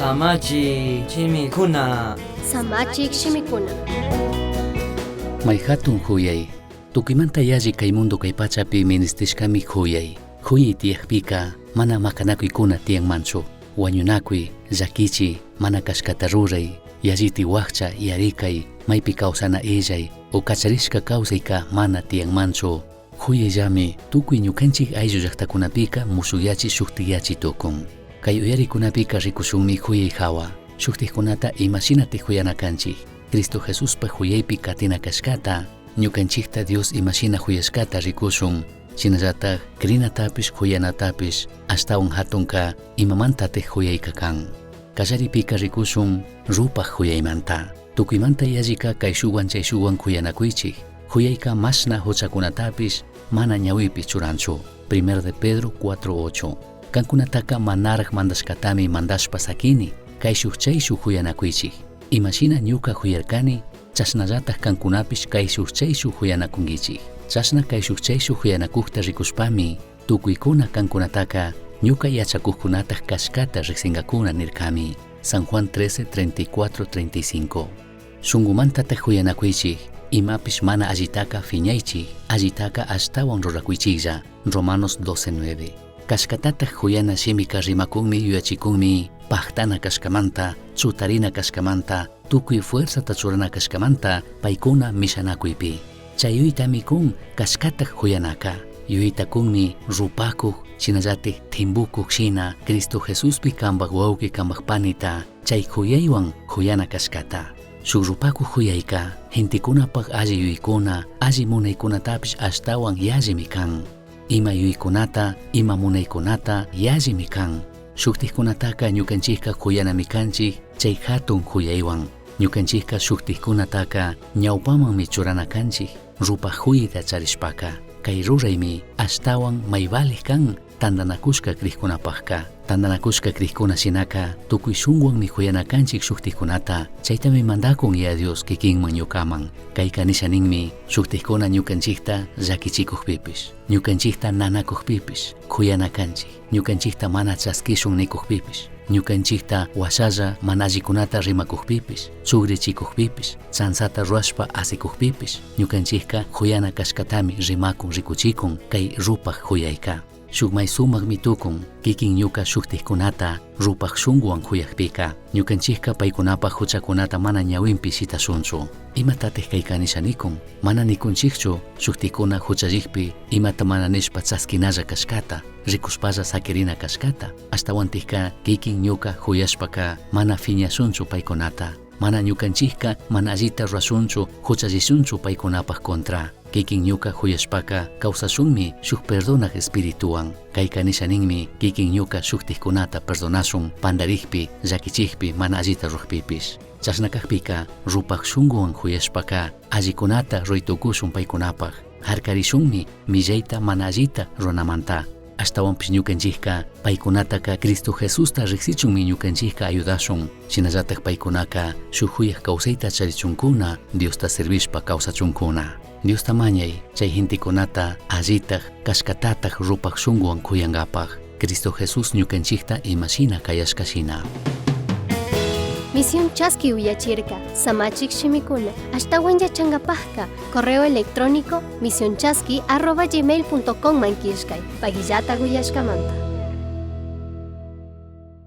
Samachik shimikuna. Samachik shimikuna. May hatun huyay. Tukuymanta yalli kay mundo kay pachapi ministishkami huyay. Huyay tiyakpika mana makanakuykuna tiyanmanchu. Wañunakuy, llakichi, mana kashkata ruray, yalliti wakcha yarikay, maypi kawsana illay, o kacharishka kawsayka mana tiyanmanchu. Huyayllami tukuy ñukanchik ayllu llaktakunapika mushuyachi shuktiyachi tukun. Kay uyarikunapika rikushunmi huyay hawa. Shuktikkunata imashinatik huyana kanchik. Cristo Jesuspa huyaypi katina kashkata, ñukanchikta Dios imashina huyashkata rikushun. Shinallatak crinatapish huyanatapish ashtawan hatunka imamantatik huyayka kan. Kallaripika rikushun rupaj huyaymanta. Tukuymanta yallika kayshuwan chayshuwan huyanakuychik. Huyayka mashna huchakunatapish mana ñawipi churanchu. Primer de Pedro 4.8. Kankunataka manaraj mandashkatami mandashpa sakini, kayshuj chayshuj huyanakuychik. Imashina ñuka huyarkani, chashnallataj kankunapish kayshuj chayshuj huyanakunkichik. Chashna kayshuj chayshuj huyanakujta rikushpami, tukuykuna kankunataka ñuka yachakujkunataj kashkata riksingakuna nirkami. San Juan 13, 34, 35. Shungumantataj huyanakuychik, imapish mana allitaka fiñaychik, allitaka ashtawan rurakuychiklla. Romanos 12, 9. Kashkatataj huyana shimika rimakunmi yuyachikunmi, pajtana kashkamanta, chutarina kashkamanta, tukuy fuerzata churana kashkamanta, paykuna mishanakuypi. Chay yuytami kun kashkataj huyanaka. Yuyta kunmi rupakuj, shinallatik timbukuj shina, Cristo Jesuspi kambaj wawqi kambaj panita, chay huyaywan huyana kashkata. Shuk rupakuj huyayka, gentekunapaj alli yuykuna, alli munaykunatapish ashtawan yallimi kan. Ima yuykunata, ima munaykunata yallimi kan. Shuktikkunataka ñukanchikka huyanami kanchik chay hatun huyaywan. Ñukanchikka shuktikkunataka ñawpamanmi churana kanchik, rupaj huyta charishpaka. Kay ruraymi ashtawan may valij kan tantanakushka krikkunapajka. Tantanakushka krikuna shinaka tukuy shunkuwanmi huyana kanchik shuktikkunata, chaytami mandakun ya Dios kikinman ñukaman. Kayka nisha ninmi shuktikkuna ñukanchikta llakichikukpipish, ñukanchikta nanakukpipish huyana kanchik, ñukanchikta mana chaskishun nikukpipish, ñukanchikta washalla mana allikunata rimakukpipish, chugrichikukpipish, chansata ruashpa asikukpipish, ñukanchikka huyana kashkatami rimakun rikuchikun kay rupaj huyayka. Shuk may sumakmi tukun kikin ñuka shuktikkunata rupaj shunkuwan huyakpika, ñukanchikka paykunapaj huchakunata mana ñawinpi shitashunchu. Imatatik kayka nisha nikun? Mana nikunchikchu shuktikkuna huchallikpi imata mana nishpa chaskinalla kashkata, rikushpalla sakirina kashkata. Ashtawantikka kikin ñuka huyashpaka mana fiñashunchu paykunata. Mana ñukanchikka mana allita rurashunchu huchallishunchu paykunapaj contra. Kikin ñuka huyashpaka kawsashunmi shuk perdonaj espirituwan. Kayka nisha ninmi kikin ñuka shuktikkunata perdonashun pandarikpi, llakichikpi, mana allita rurajpipish. Chashna kakpika rupaj shunkuwan huyashpaka allikunata ruraytukushun paykunapaj. Harkarishunmi millayta mana allita ruranamanta. Ashtawanpish ñukanchikka paykunataka Cristo Jesusta riksichunmi ñukanchikka ayudashun. Shinallatak paykunaka shuk huyaj kawsayta charichunkuna, Diosta servishpa kawsachunkuna. Diosta mañay chay gentekunata allitaj kashkatataj rupaj shunkuwan kuyankapaj. Cristo Jesús ñukanchikta imashina kayashkashina. Misión Chaski uyachirka, samachik shimikuna, ashtawan yachankapajka, correo electrónico misionchaski@gmail.com man killkay, pagillata uyashkamanta.